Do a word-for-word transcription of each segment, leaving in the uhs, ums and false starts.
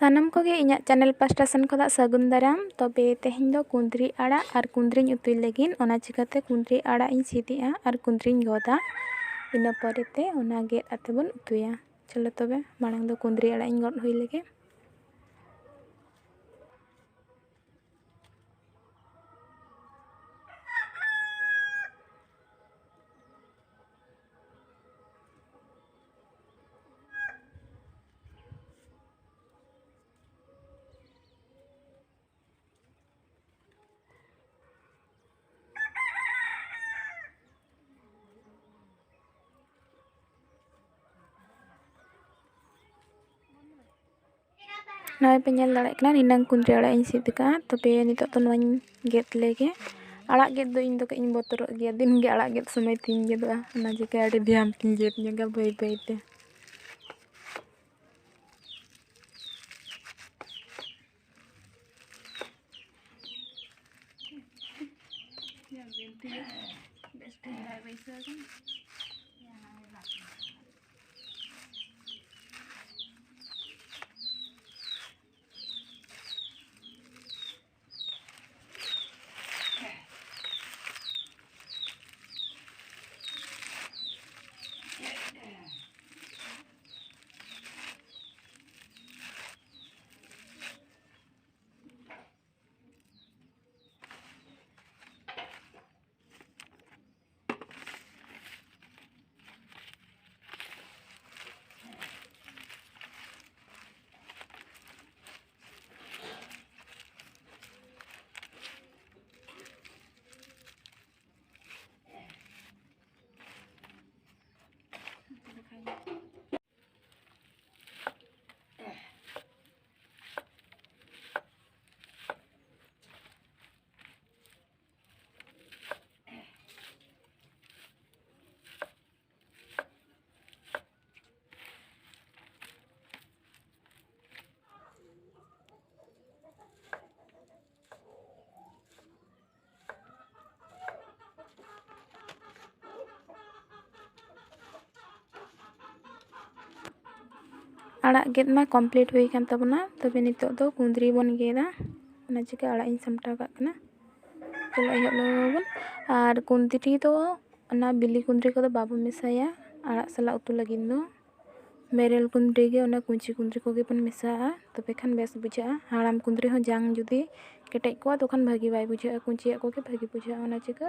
ᱥᱟᱱᱟᱢ ᱠᱚᱜᱮ ᱤᱧᱟᱹᱜ ᱪᱮᱱᱮᱞ ᱯᱟᱥᱴᱟ ᱥᱮᱱ ᱠᱷᱚᱱᱟᱜ ᱥᱟᱹᱜᱩᱱ ᱫᱟᱨᱟᱢ᱾ ᱛᱚᱵᱮ ᱛᱮᱦᱮᱧ ᱫᱚ ᱠᱩᱸᱫᱽᱨᱤ ᱟᱲᱟᱜ ᱟᱨ ᱠᱩᱸᱫᱽᱨᱤᱧ ᱩᱛᱩᱭ ᱞᱟᱹᱜᱤᱫ, ᱚᱱᱟ ᱪᱤᱠᱟᱹᱛᱮ ᱠᱩᱸᱫᱽᱨᱤ ᱟᱲᱟᱜ ᱤᱧ ᱥᱤᱫᱮᱜᱼᱟ ᱟᱨ ᱠᱩᱸᱫᱽᱨᱤᱧ ᱜᱚᱫᱟ᱾ ᱤᱱᱟᱹ ᱯᱚᱨᱮᱛᱮ ᱚᱱᱟ ᱜᱮᱫ ᱟᱛᱮ ᱵᱚᱱ ᱩᱛᱩᱭᱟ᱾ ᱪᱚᱞᱚ ᱛᱚᱵᱮ, ᱢᱟᱲᱟᱝ ᱫᱚ ᱠᱩᱸᱫᱽᱨᱤ ᱟᱲᱟᱜ ᱤᱧ ᱜᱚᱫ ᱦᱩᱭ ᱞᱮᱜᱮ᱾ ᱱᱚᱜᱼᱚᱭ ᱯᱮ ᱧᱮᱞ ᱫᱟᱲᱮᱭᱟᱜ ᱠᱟᱱᱟ, ᱱᱤᱱᱟᱹᱝ ᱠᱩᱸᱫᱽᱨᱤ ᱟᱲᱟᱜ ᱤᱧ ᱥᱤᱫ ᱟᱠᱟᱫᱼᱟ᱾ ᱛᱚᱵᱮ ᱱᱤᱛᱚᱜ ᱫᱚ ᱱᱚᱣᱟᱧ ᱜᱮᱫ ᱞᱮᱜᱮ᱾ ᱟᱲᱟᱜ ᱜᱮᱫ ᱫᱚ ᱤᱧ ᱫᱚ ᱠᱟᱹᱡ ᱤᱧ ᱵᱚᱛᱚᱨᱚᱜ ᱜᱮᱭᱟ, ᱫᱤᱱ ᱜᱮ ᱟᱲᱟᱜ ᱜᱮᱫ ᱥᱚᱢᱚᱭ ᱛᱤᱧ ᱜᱮᱫᱚᱜᱼᱟ, ᱚᱱᱟ ᱪᱤᱠᱟᱹ ᱟᱹᱰᱤ ᱫᱷᱮᱭᱟᱱ ᱛᱤᱧ ᱜᱮᱫ ᱧᱚᱜᱟ ᱵᱟᱹᱭ ᱵᱟᱹᱭ ᱛᱮ᱾ ᱧᱮᱞ ᱵᱤᱱ ᱛᱤ ᱵᱮᱥ ᱴᱷᱤᱠ ᱵᱟᱭ ᱵᱟᱹᱭᱥᱟᱹᱣ ᱠᱟᱱᱟ᱾ ᱟᱲᱟᱜ ᱜᱮᱫ ᱢᱟ complete ᱦᱩᱭ ᱟᱠᱟᱱ ᱛᱟᱵᱚᱱᱟ, ᱛᱚᱵᱮ ᱱᱤᱛᱚᱜ ᱫᱚ ᱠᱩᱸᱫᱽᱨᱤ ᱵᱚᱱ ᱜᱮᱫᱟ᱾ ᱚᱱᱟ ᱪᱤᱠᱟᱹ ᱟᱲᱟᱜ ᱤᱧ ᱥᱟᱢᱴᱟᱣ ᱠᱟᱜ ᱠᱟᱱᱟ᱾ ᱪᱚᱞᱚ ᱮᱦᱚᱵ ᱞᱮᱜᱮ ᱵᱚᱱ᱾ ᱟᱨ ᱠᱩᱸᱫᱽᱨᱤ ᱫᱚ ᱚᱱᱟ ᱵᱤᱞᱤ ᱠᱩᱸᱫᱽᱨᱤ ᱠᱚᱫᱚ ᱵᱟᱵᱚᱱ ᱢᱮᱥᱟᱭᱟ ᱟᱲᱟᱜ ᱥᱟᱞᱟᱜ ᱩᱛᱩ ᱞᱟᱹᱜᱤᱫ ᱫᱚ᱾ ᱵᱮᱨᱮᱞ ᱠᱩᱸᱫᱽᱨᱤ ᱜᱮ, ᱚᱱᱟ ᱠᱩᱧᱪᱤ ᱠᱩᱸᱫᱽᱨᱤ ᱠᱚᱜᱮ ᱵᱚᱱ ᱢᱮᱥᱟᱜᱼᱟ, ᱛᱚᱵᱮ ᱠᱷᱟᱱ ᱵᱮᱥ ᱵᱩᱡᱷᱟᱹᱜᱼᱟ᱾ ᱦᱟᱲᱟᱢ ᱠᱩᱸᱫᱽᱨᱤ ᱦᱚᱸ ᱡᱟᱝ ᱡᱩᱫᱤ ᱠᱮᱴᱮᱡ ᱠᱚᱜᱼᱟ, ᱛᱚᱠᱷᱟᱱ ᱵᱷᱟᱹᱜᱤ ᱵᱟᱭ ᱵᱩᱡᱷᱟᱹᱜᱼᱟ᱾ ᱠᱩᱧᱪᱤᱭᱟᱜ ᱠᱚᱜᱮ ᱵᱷᱟᱹᱜᱤ ᱵᱩᱡᱷᱟᱹᱜᱼᱟ᱾ ᱚᱱᱟ ᱪᱤᱠᱟᱹ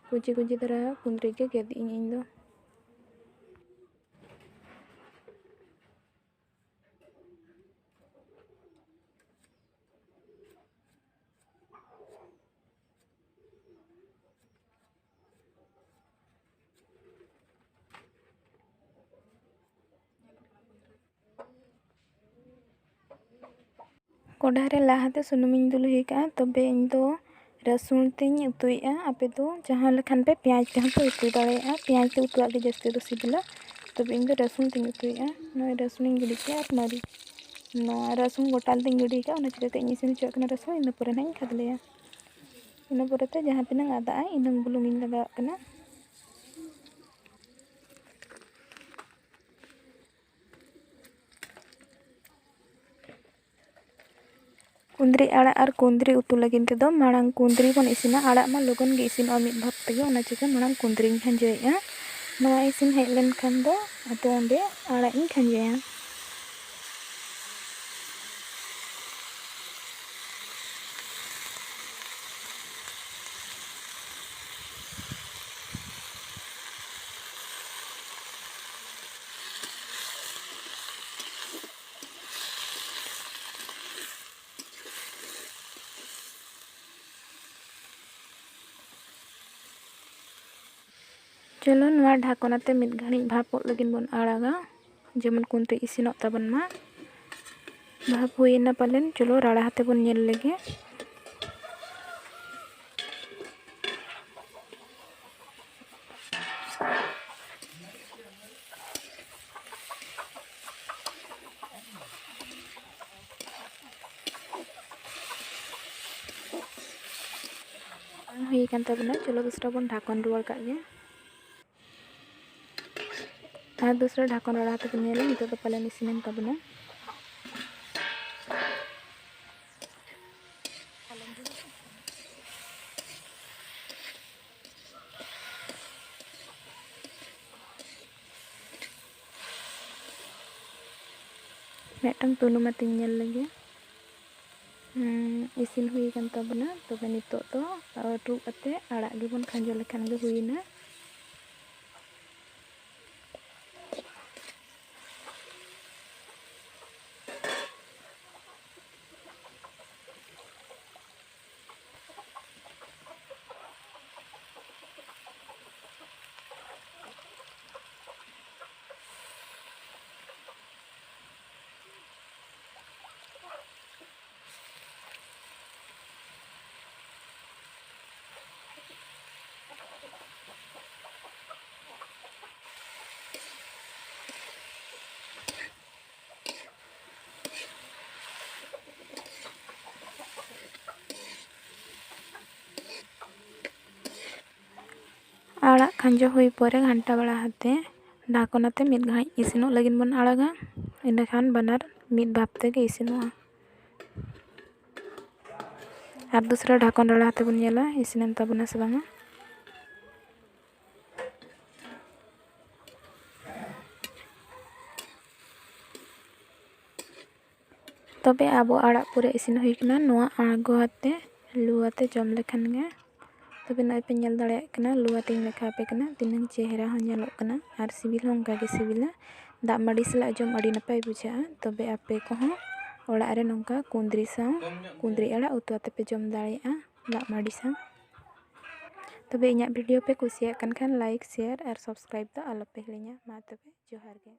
ᱠᱩᱧᱪᱤ ᱠᱩᱧᱪᱤ ᱫᱷᱟᱨᱟ ᱠᱩᱸᱫᱽᱨᱤ ᱜᱮ ᱜᱮᱫ ᱤᱧ ᱤᱧ ᱫᱚ᱾ ᱠᱚᱰᱷᱟ ᱨᱮ ᱞᱟᱦᱟᱛᱮ ᱥᱩᱱᱩᱢᱤᱧ ᱫᱩᱞ ᱦᱩᱭ ᱠᱟᱜᱼᱟ, ᱛᱚᱵᱮ ᱤᱧ ᱫᱚ ᱨᱟᱹᱥᱩᱱ ᱛᱤᱧ ᱩᱛᱩᱭᱮᱫᱼᱟ᱾ ᱟᱯᱮ ᱫᱚ ᱡᱟᱦᱟᱸ ᱞᱮᱠᱷᱟᱱ ᱯᱮ ᱯᱮᱸᱭᱟᱡᱽ ᱛᱮᱦᱚᱸ ᱯᱮ ᱩᱛᱩ ᱫᱟᱲᱮᱭᱟᱜᱼᱟ, ᱯᱮᱸᱭᱟᱡᱽ ᱛᱮ ᱩᱛᱩᱣᱟᱜ ᱜᱮ ᱡᱟᱹᱥᱛᱤ ᱫᱚ ᱥᱤᱵᱤᱞᱟ᱾ ᱛᱚᱵᱮ ᱤᱧ ᱫᱚ ᱨᱟᱹᱥᱩᱱ ᱛᱤᱧ ᱩᱛᱩᱭᱮᱫᱼᱟ᱾ ᱱᱚᱜᱼᱚᱭ ᱨᱟᱹᱥᱩᱱᱤᱧ ᱜᱤᱰᱤ ᱠᱮᱫᱼᱟ ᱟᱨ ᱢᱟᱹᱨᱤᱪ, ᱱᱚᱣᱟ ᱨᱟᱹᱥᱩᱱ ᱜᱚᱴᱟ ᱞᱮᱫᱤᱧ ᱜᱤᱰᱤ ᱠᱟᱜᱼᱟ, ᱚᱱᱟ ᱪᱤᱠᱟᱹᱛᱮ ᱤᱧ ᱤᱥᱤᱱ ᱦᱚᱪᱚᱣᱟᱜ ᱠᱟᱱᱟ ᱨᱟᱹᱥᱩᱱ, ᱤᱱᱟᱹ ᱯᱚᱨᱮ ᱱᱟᱦᱟᱜ ᱤᱧ ᱠᱷᱟᱫᱽᱞᱮᱭᱟ᱾ ᱤᱱᱟᱹ ᱯᱚᱨᱮᱛᱮ ᱡᱟᱦᱟᱸ ᱛᱤᱱᱟᱹᱜ ᱟᱫᱟᱜᱼᱟ ᱤᱱᱟᱹᱜ ᱵᱩᱞᱩᱝ ᱤᱧ ᱞᱟᱜᱟᱣᱟᱜ ᱠᱟᱱᱟ᱾ ᱠᱩᱸᱫᱽᱨᱤ ᱟᱲᱟᱜ ᱟᱨ ᱠᱩᱸᱫᱽᱨᱤ ᱩᱛᱩ ᱞᱟᱹᱜᱤᱫ ᱛᱮᱫᱚ ᱢᱟᱲᱟᱝ ᱠᱩᱸᱫᱽᱨᱤ ᱵᱚᱱ ᱤᱥᱤᱱᱟ᱾ ᱟᱲᱟᱜ ᱢᱟ ᱞᱚᱜᱚᱱ ᱜᱮ ᱤᱥᱤᱱᱚᱜᱼᱟ ᱢᱤᱫ ᱵᱷᱟᱯ ᱛᱮᱜᱮ, ᱚᱱᱟ ᱪᱤᱠᱟᱹ ᱢᱟᱲᱟᱝ ᱠᱩᱸᱫᱽᱨᱤᱧ ᱠᱷᱟᱸᱡᱚᱭᱮᱫᱼᱟ᱾ ᱱᱚᱣᱟ ᱤᱥᱤᱱ ᱦᱮᱡ ᱞᱮᱱᱠᱷᱟᱱ ᱫᱚ ᱟᱫᱚ ᱚᱸᱰᱮ ᱟᱲᱟᱜ ᱤᱧ ᱠᱷᱟᱸᱡᱚᱭᱟ᱾ ᱪᱚᱞᱚ, ᱱᱚᱣᱟ ᱰᱷᱟᱠᱚᱱ ᱟᱛᱮ ᱢᱤᱫ ᱜᱷᱟᱹᱲᱤᱡ ᱵᱷᱟᱯᱚᱜ ᱞᱟᱹᱜᱤᱫ ᱵᱚᱱ ᱟᱲᱟᱜᱟ, ᱡᱮᱢᱚᱱ ᱠᱩᱸᱫᱽᱨᱤ ᱤᱥᱤᱱᱚᱜ ᱛᱟᱵᱚᱱ ᱢᱟ᱾ ᱵᱷᱟᱯ ᱦᱩᱭᱮᱱᱟ ᱯᱟᱞᱮᱱ, ᱪᱚᱞᱚ ᱨᱟᱲᱟ ᱟᱛᱮ ᱵᱚᱱ ᱧᱮᱞ ᱞᱮᱜᱮ᱾ ᱵᱟᱝ ᱦᱩᱭ ᱟᱠᱟᱱ ᱛᱟᱵᱚᱱᱟ, ᱪᱚᱞᱚ ᱫᱚᱥᱨᱟ ᱵᱚᱱ ᱰᱷᱟᱠᱚᱱ ᱨᱩᱣᱟᱹᱲ ᱠᱟᱜ ᱜᱮ᱾ ᱟᱨ ᱫᱚᱥᱨᱟ ᱰᱷᱟᱠᱚᱱ ᱨᱟᱲᱟ ᱛᱮᱵᱚᱱ ᱧᱮᱞᱟ, ᱱᱤᱛᱚᱜ ᱫᱚ ᱯᱟᱞᱮᱱ ᱤᱥᱤᱱᱮᱱ ᱛᱟᱵᱚᱱᱟ᱾ ᱢᱤᱫᱴᱟᱝ ᱛᱩᱱᱩᱢ ᱟᱛᱮᱧ ᱧᱮᱞ ᱞᱮᱜᱮ᱾ ᱦᱩᱸ, ᱤᱥᱤᱱ ᱦᱩᱭ ᱟᱠᱟᱱ ᱛᱟᱵᱚᱱᱟ᱾ ᱛᱚᱵᱮ ᱱᱤᱛᱚᱜ ᱫᱚ ᱨᱩᱫ ᱟᱛᱮ ᱟᱲᱟᱜ ᱜᱮᱵᱚᱱ ᱠᱷᱟᱸᱡᱚ ᱞᱮᱠᱷᱟᱱ ᱜᱮ ᱦᱩᱭᱮᱱᱟ᱾ ᱟᱲᱟᱜ ᱠᱷᱟᱸᱡᱚ ᱦᱩᱭ ᱯᱚᱨᱮ ᱜᱷᱟᱱᱴᱟ ᱵᱟᱲᱟ ᱠᱟᱛᱮ ᱰᱷᱟᱠᱚᱱ ᱟᱛᱮ ᱢᱤᱫ ᱜᱷᱟᱹᱲᱤᱡ ᱤᱥᱤᱱᱚᱜ ᱞᱟᱹᱜᱤᱫ ᱵᱚᱱ ᱟᱲᱟᱜᱟ᱾ ᱤᱱᱟᱹᱠᱷᱟᱱ ᱵᱟᱱᱟᱨ ᱢᱤᱫ ᱵᱷᱟᱯ ᱛᱮᱜᱮ ᱤᱥᱤᱱᱚᱜᱼᱟ᱾ ᱟᱨ ᱫᱚᱥᱨᱟ ᱰᱷᱟᱠᱚᱱ ᱨᱟᱲᱟ ᱠᱟᱛᱮ ᱵᱚᱱ ᱧᱮᱞᱟ ᱤᱥᱤᱱᱮᱱ ᱛᱟᱵᱚᱱᱟ ᱥᱮ ᱵᱟᱝᱟ᱾ ᱛᱚᱵᱮ ᱟᱵᱚ ᱟᱲᱟᱜ ᱯᱩᱨᱟᱹ ᱤᱥᱤᱱ ᱦᱩᱭ ᱠᱟᱱᱟ᱾ ᱱᱚᱣᱟ ᱟᱬᱜᱚ ᱟᱛᱮ ᱞᱩ ᱟᱛᱮ ᱡᱚᱢ ᱞᱮᱠᱷᱟᱱ ᱜᱮ᱾ ᱛᱚᱵᱮ ᱱᱚᱜᱼᱚᱭ ᱯᱮ ᱧᱮᱞ ᱫᱟᱲᱮᱭᱟᱜ ᱠᱟᱱᱟ, ᱞᱩ ᱟᱛᱮᱧ ᱞᱮᱠᱷᱟ ᱟᱯᱮ ᱠᱟᱱᱟ, ᱛᱤᱱᱟᱹᱝ ᱪᱮᱦᱨᱟ ᱦᱚᱸ ᱧᱮᱞᱚᱜ ᱠᱟᱱᱟ ᱟᱨ ᱥᱤᱵᱤᱞ ᱦᱚᱸ ᱚᱱᱠᱟ ᱜᱮ ᱥᱤᱵᱤᱞᱟ᱾ ᱫᱟᱜ ᱢᱟᱹᱰᱤ ᱥᱟᱞᱟᱜ ᱡᱚᱢ ᱟᱹᱰᱤ ᱱᱟᱯᱟᱭ ᱵᱩᱡᱷᱟᱹᱜᱼᱟ᱾ ᱛᱚᱵᱮ ᱟᱯᱮ ᱠᱚᱦᱚᱸ ᱚᱲᱟᱜ ᱨᱮ ᱱᱚᱝᱠᱟ ᱠᱩᱸᱫᱽᱨᱤ ᱥᱟᱶ, ᱠᱩᱸᱫᱽᱨᱤ ᱟᱲᱟᱜ ᱩᱛᱩ ᱟᱛᱮ ᱯᱮ ᱡᱚᱢ ᱫᱟᱲᱮᱭᱟᱜᱼᱟ ᱫᱟᱜ ᱢᱟᱹᱰᱤ ᱥᱟᱶ᱾ ᱛᱚᱵᱮ ᱤᱧᱟᱹᱜ video ᱯᱮ ᱠᱩᱥᱤᱭᱟᱜ ᱠᱟᱱ ᱠᱷᱟᱱ like, share ᱟᱨ subscribe ᱫᱚ ᱟᱞᱚᱯᱮ ᱦᱤᱲᱤᱧᱟ᱾ ᱢᱟ ᱛᱚᱵᱮ ᱡᱚᱦᱟᱨ ᱜᱮ᱾